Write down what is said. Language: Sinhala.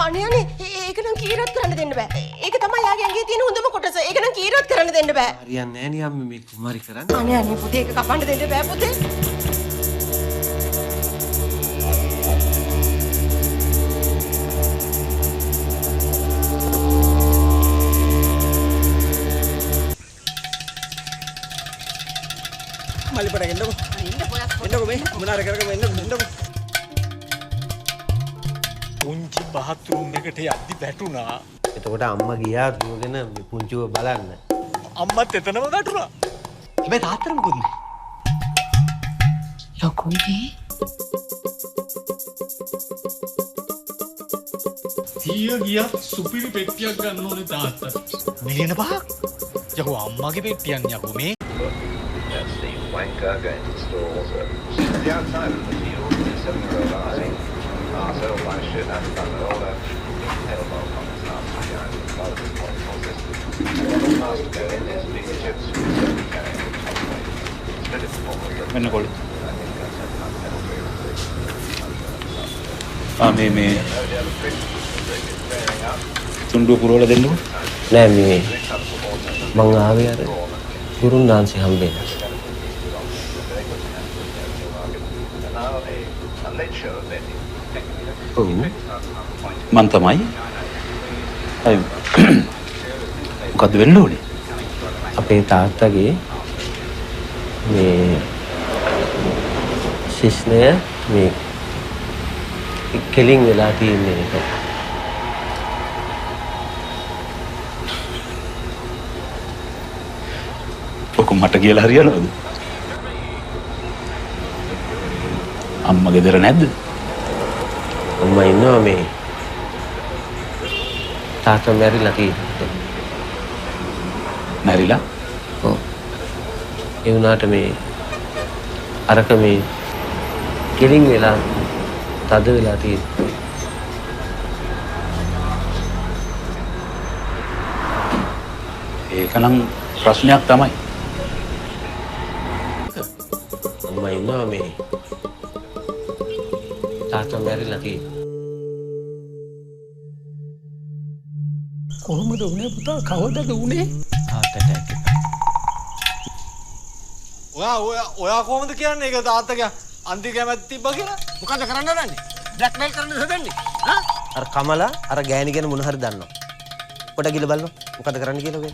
අනේ අනේ ඒක නම් කීරත් කරන්න දෙන්න බෑ. ඒක තමයි යාගේ ඇඟේ තියෙන හොඳම කොටස. ඒක නම් කීරත් කරන්න දෙන්න බෑ. හරියන්නේ නෑ නේ අම්මේ මේ කුමාරි කරන්නේ. අනේ අනේ පුතේ ඒක කපන්න දෙන්න බෑ පුතේ. මල්ලි පොඩක් එන්නකෝ. එන්නකෝ මේ මොනාර කරගමු එන්නකෝ එන්නකෝ. පුංචි බාත්රූම් එකට යද්දි වැටුණා. එතකොට අම්මා ගියා දුවගෙන මේ පුංචිව බලන්න. අම්මත් එතනම වැටුණා. හැබැයි තාත්තට මොකුත් නෑ. ලොකුයි. සීය ගියා සුපිරි පෙට්ටියක් ගන්න ඕනේ තාත්තට. මිලියන 5ක්. යකෝ අම්මගේ පෙට්ටියක් යකෝ මේ. Wanker going to the stores at the outside of the field, the 7-year-old Aussie, settled by shit and done it all that tailbone on the start behind the part of the point process. And the last to go in is big chips with carrying the top plate. Split it forward. මෙන්න කොළ. I think that's a penalty. ආ මේ මේ තුන්ඩුව පුරවලා දෙන්නකෝ. නෑ මේ මං ආවේ අර ගුරුන් වහන්සේ හම්බෙන්න. ඔව් මං තමයි. අය මොකද්ද වෙන්න ඕනේ? අපේ තාත්තගේ මේ ශිෂ්ණය මේ කෙලින් වෙලා තියෙන එක. ඔක මට කියලා හරියනවද? අම්මා ගෙදර නැද්ද? අම්මා ඉන්නවා මේ තාත්තා මැරිලා තියෙන්නේ. මැරිලා? ඔව්. ඒ වුණාට මේ අරක මේ කෙලින් වෙලා තද වෙලා තියෙන්නේ. ඒක නම් ප්‍රශ්නයක් තමයි. අම්මා ඉන්නවා මේ තාත්තා මැරිලා තියෙන්නේ. කොහොමද උනේ පුතා? කවදද උනේ? හાર્ට් ඇටැක් එක. ඔයා ඔයා ඔයා කොහොමද කියන්නේ ඒක තාත්තගේ අන්තිම කැමැත්ත තිබ්බා කියලා? මොකද්ද කරන්න හදන්නේ? බ්ලැක්මේල් කරන්න හදන්නේ? ආ? අර කමලා අර ගෑණි ගැන මොන හරි දන්නවා. පොඩක් ගිහලා බලන්න. මොකද්ද කරන්න කියලා ඔය?